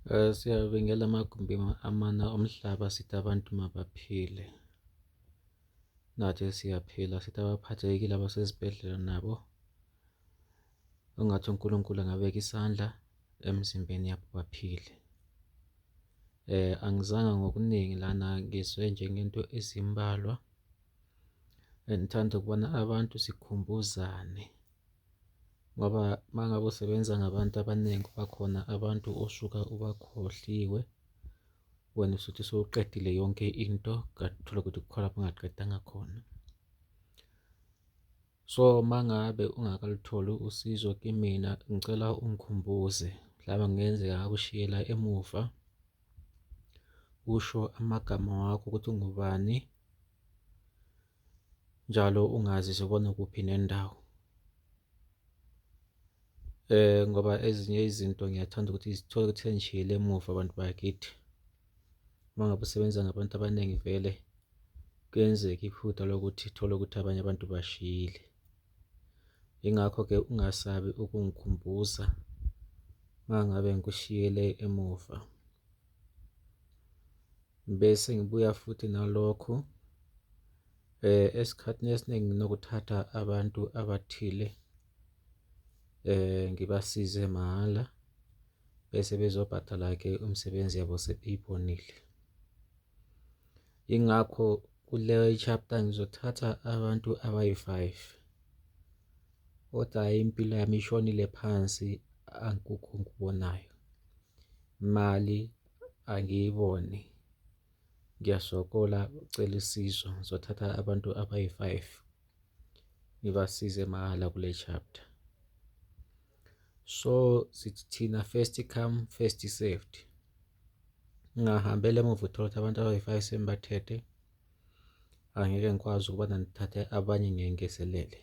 Siyabingelela amagumbi amane omhlaba, sithi abantu mabaphile. Nathi siyaphila, sithi abaphathekile abasezibhedlela nabo engathi uNkulunkulu angabeka isandla emzimbeni yabo baphile. Angizange ngokuningi lana ngizwe nje ngento ezimbalwa. Ngithanda ukubona abantu sikhumbuzane ngoba uma ngabe usebenza ngabantu abaningi bakhona abantu osuka ubakhohliwe, wena usuthi sewuqedile yonke into kanti uthole ukuthi kukhona lapho ongaqedanga khona. So, uma ngabe ungakalutholi usizo kimina ngicela ungikhumbuze mhlawumbe kungenzeka ngakushiyela emuva, usho amagama wakho ukuthi ungubani, njalo ungazise ubona kuphi nendawo. Ngoba ezinye izinto ngiyathanda ukuthi zithole ukuthi sengishiyele emuva bantu bakithi. Uma ngabe usebenza ngabantu abaningi vele kuyenzeka iphutha lokuthi uthole ukuthi abanye abantu ubashiyile. Yingakho-ke ungasabi ukungikhumbuza uma ngabe ngikushiyele emuva. Bese ngibuya futhi nalokhu esikhathini esiningi nginokuthatha abantu abathile ngibasize mahhala bese bezobhadala-ke umsebenzi yabo sebeyibonile. Yingakho kuleyo chapter ngizothatha abantu abayi-five kodwa hhayi impilo yami ishonile phansi akukho engikubonayo. Imali angiyiboni, ngiyasokola ucela usizo ngizothatha abantu abayi-five ngibasize mahhala kule chapter. So sithi thina first come first served. Ngingahambela emuva uthole ukuthi abantu abayi-five sengibathethe, angeke ngikwazi ukuba ngithathe abanye ngengezelele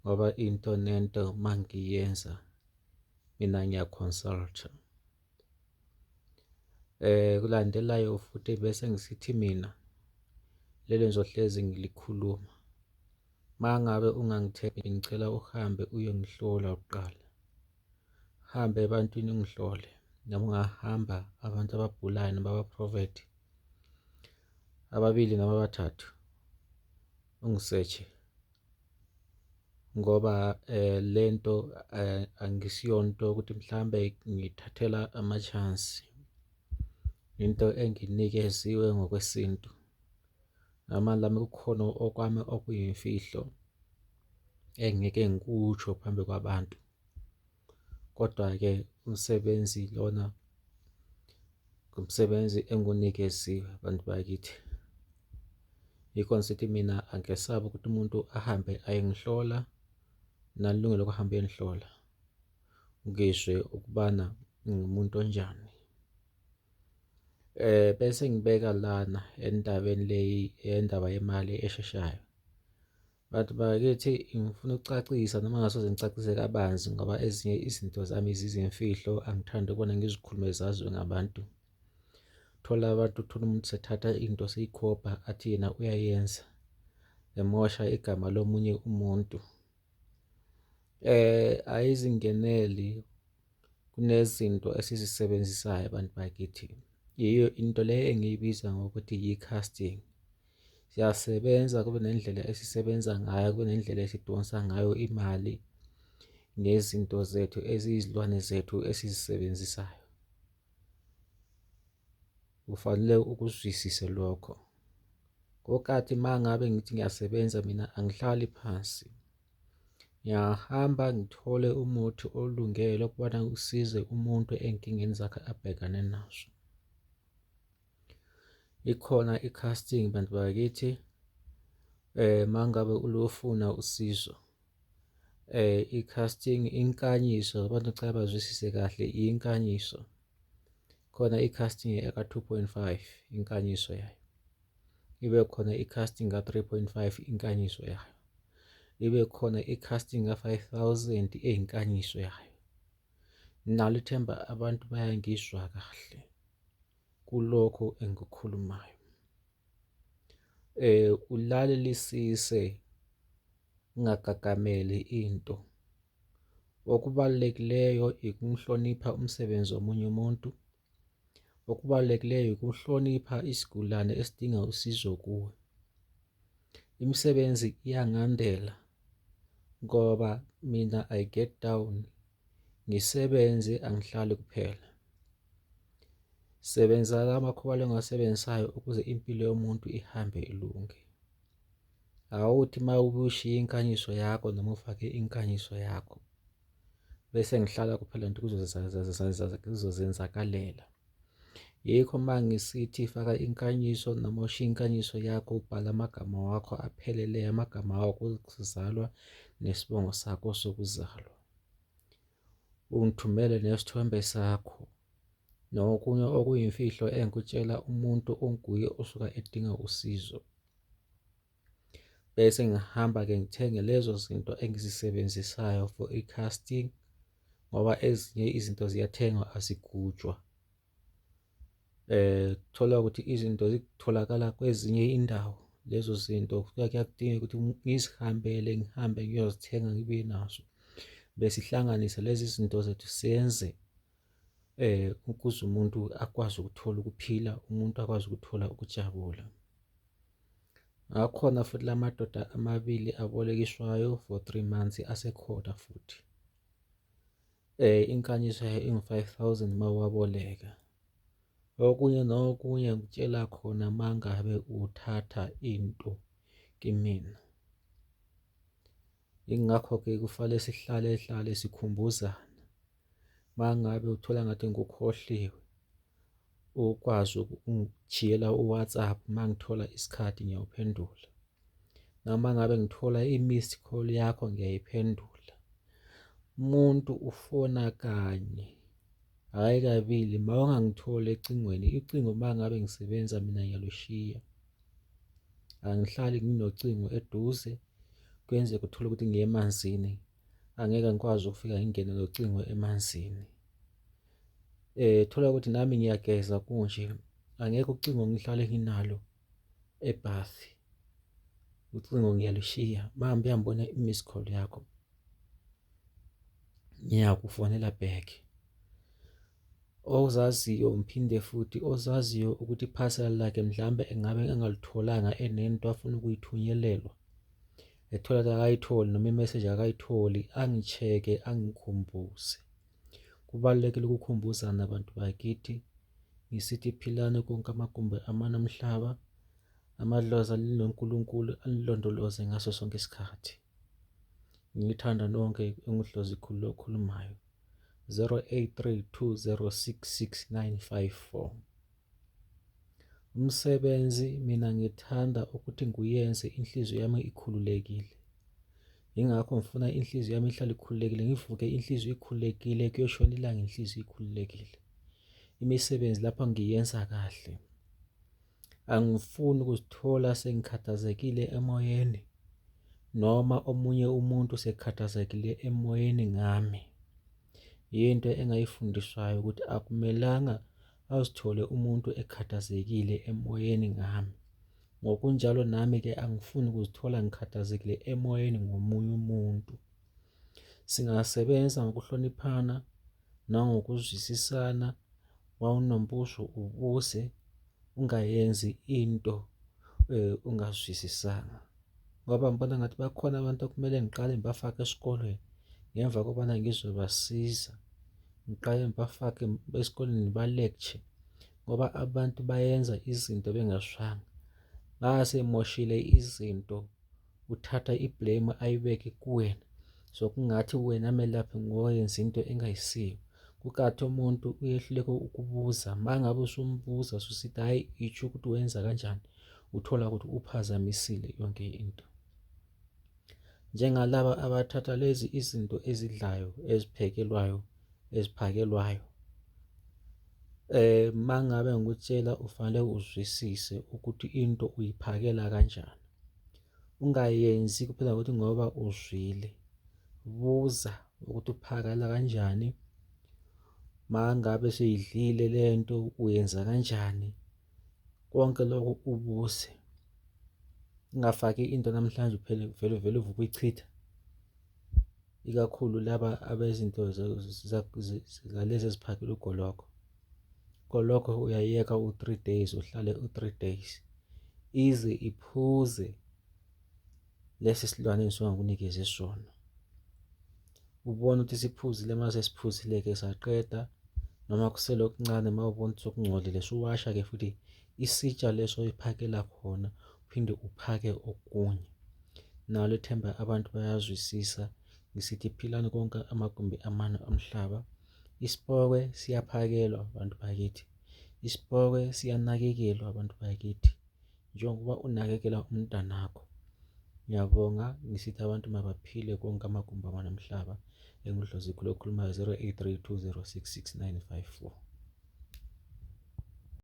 ngoba into nento uma ngiyenza mina ngiya-consult-a. Kulandelayo futhi bese ngisithi mina lelo ngizohlezi ngilikhuluma, uma ngabe ungangithembi ngicela uhambe uyongihlola kuqala. Hambe ebantwini ungihlole noma ungahamba abantu ababhulayo noma abaprofethi ababili noma abathathu ungiseshe ngoba lento angisiyonto ukuthi mhlambe ngithathela ama-chance, into enginikeziwe ngokwesintu. Noma lami kukhona okwami okuyimfihlo engeke ngikusho phambi kwabantu, kodwa-ke umsebenzi lona ngumsebenzi engiwunikeziwe bantu bakithi. Yikho ngisithi mina angesabi ukuthi umuntu ahambe ayongihlola, nginalo ilungelo lokuhamba uyongihlola ngizwe ukubana ngingumuntu onjani. Bese ngibeka lana endabeni leyi yendaba yemali esheshayo. Bantu bakithi ngifuna ukucacisa noma ngasoze ngicacise kabanzi ngoba ezinye izinto zami zizimfihlo angithandi ukubona ngizikhulume zaziwe ngabantu. Thola abantu uthole umuntu sethatha into seyikhopha athi yena uyayenza emosha igama lomunye umuntu. Ayizingeneli kunezinto esizisebenzisayo abantu bakithi. Yiyo into le engiyibiza ngokuthi yi-casting. Siyasebenza kube nendlela esisebenza ngayo, kube nendlela esidonsa ngayo imali ngezinto zethu eziyizilwane zethu esizisebenzisayo. Kufanele ukuzwisise lokho. Ngokathi uma ngabe ngithi ngiyasebenza mina angihlali phansi. Ngiyahamba ngithole umuthi olungele ukubana usize umuntu ey'nkingeni zakhe abhekane nazo. Ikhona i-casting bantu bakithi uma ngabe ulufuna usizo i-casting inkanyiso abantu ngicela bazwisise kahle inkanyiso. Khona i-casting eka-2.5 inkanyiso yayo, ibe khona i-casting ka-3.5 inkanyiso yayo, ibe khona i-casting ka-5000 eyinkanyiso yayo. Nginalo ithemba abantu bayangizwa kahle kulokho engikukhulumayo. Ulalelisise ungagagameli into. Okubalulekileyo ikuhlonipha umsebenzi womunye umuntu. Okubalulekileyo ukuhlonipha isigulane esidinga usizo kuwe. Imisebenzi iyangandela ngoba mina I get down ngisebenze angihlali kuphela. Sebenza la makhuba engiwasebenzisayo ukuze impilo yomuntu ihambe ilunge. Awuthi uma ubushiya inkanyiso yakho noma ufake inkanyiso yakho bese ngihlala kuphela nto kuzozenzakalela. Yikho uma ngisithi faka inkanyiso noma ushiye inkanyiso yakho ubhale amagama wakho aphelele amagama wakho okuzalwa nesibongo sakho sokuzalwa. Ungithumele nesithombe sakho nokunye okuyimfihlo engikutshela umuntu onguye osuka edinga usizo. Bese ngihamba-ke ngithenge lezo zinto engizisebenzisayo for i-casting ngoba ezinye izinto ziyathengwa azigujwa. Thola ukuthi izinto zitholakala kwezinye indawo lezo zinto kuyakudingeka ukuthi ngizihambele ngihambe ngiyozithenga ngibuye nazo. Bese ihlanganise lezi zinto zethu senze ukuze umuntu akwazi ukuthola ukuphila, umuntu akwazi ukuthola ukujabula. Akhona futhi la madoda amabili abolekiswayo for 3 months asekhona futhi. Inkanyiso yayo ingu-5,000 uma uwaboleka. Okunye nokunye ngikutshela khona uma ngabe uthatha into kimina. Yingakho-ke kufanele sihlale hlale sikhumbuzana. Uma ngabe uthola ngathi ngikukhohliwe ukwazi ukungijiyela u-WhatsApp uma ngithola isikhathi ngiyawuphendula. Noma ngabe ngithola i-missed call yakho ngiyayiphendula. Umuntu ufona kanye, hhayi kabili. Uma ungangitholi ecingweni, ucingo uma ngabe ngisebenza mina ngiyalushiya. Angihlali nginocingo eduze, kuyenzeka uthole ukuthi ngiya emanzini, angeke ngikwazi ukufika ngingene nocingo emanzini. Thola ukuthi nami ngiyageza kunje, angeke ucingo ngihlale nginalo e-bath. Ucingo ngiyalushiya, uma ngibuya ngibona i-missed call yakho, ngiyakufonela back. Ozaziyo ngiphinde futhi ozaziyo ukuthi iphasela lakhe mhlambe engabe engalitholanga enento afuna ukuyithunyelelwa, ethola ukuthi akayitholi noma imeseji akayitholi, angi-check-e angikhumbuze. Kubalulekile ukukhumbuzana bantu bakithi, ngisithi philani konke amagumbi amane omhlaba, amadlozi alinoNkulunkulu anilondoloze ngaso sonke isikhathi. Ngithanda nonke enguDlozi Khulu okhulumayo. 0832066954. Umsebenzi mina ngithanda ukuthi nguyenze inhliziyo yami ikhululekile. Yingakho ngifuna inhliziyo yami ihlale ikhululekile, ngivuke inhliziyo ikhululekile, kuyoshona ilanga inhliziyo ikhululekile. Imisebenzi lapha ngiyenza kahle. Angifuni ukuzithola sengikhathazekile emoyeni noma omunye umuntu sekhathazekile emoyeni ngami. Yinto engayifundiswayo ukuthi akumelanga azithole umuntu ekhathazekile emoyeni ngami. Ngokunjalo nami-ke angifuni ukuzithola ngikhathazekile emoyeni ngomunye umuntu. Singasebenza ngokuhloniphana nangokuzwisisana wawunombuzo ubuze ungayenzi into ungazwisisanga ngoba ngibona ngathi bakhona abantu okumele ngiqale ngibafake esikolweni ngemva kobana ngizobasiza ngiqale ngibafake esikoleni ngiba-lecture ngoba abantu bayenza izinto bengashwanga basemoshile izinto uthatha i-blame ayibeke kuwena so kungathi wena melaphi ngoyenza into engayisiyo kukathi umuntu uyehluleka ukubuza uma ngabe usumbuza ususithi hhayi itsho ukuthi wenza kanjani uthola ukuthi uphazamisile yonke into njengalaba abathatha lezi izinto ezidlayo eziphekelwayo eziphakelwayo mangabe ngikutshela ufanele uzwisise ukuthi into uyiphakela kanjani ungayenzi kuphela ukuthi ngoba uzwile buza ukuthi uphakela kanjani mangabe seyidlile lento uyenza kanjani konke lokho ubuze ungafaki into namhlanje uphele vele vele uvuke uyichitha. Ikakhulu laba abezinto zalezi eziphakela ugologo. Ugologo uyayeka u-three days, uhlale u-three days ize iphuze lesi silwane engisuke ngikunikeze sona. Ubone ukuthi siphuzile uma sesiphuzile-ke saqeda noma kusele okuncane uma ubona ukuthi sokungcolile suwasha-ke futhi isitsha leso oyiphakela khona uphinde uphake okunye. Nalo ithemba abantu bayazwisisa ngisithi philani konke amagumbi amane omhlaba. Isipokwe siyaphakelwa bantu bakithi, isipokwe siyanakekelwa bantu bakithi njengoba unakekela umntanakho. Ngiyabonga ngisithi abantu mabaphile konke amagumbi amane omhlaba. EnguDlozi Khulu okhulumayo 0832066954.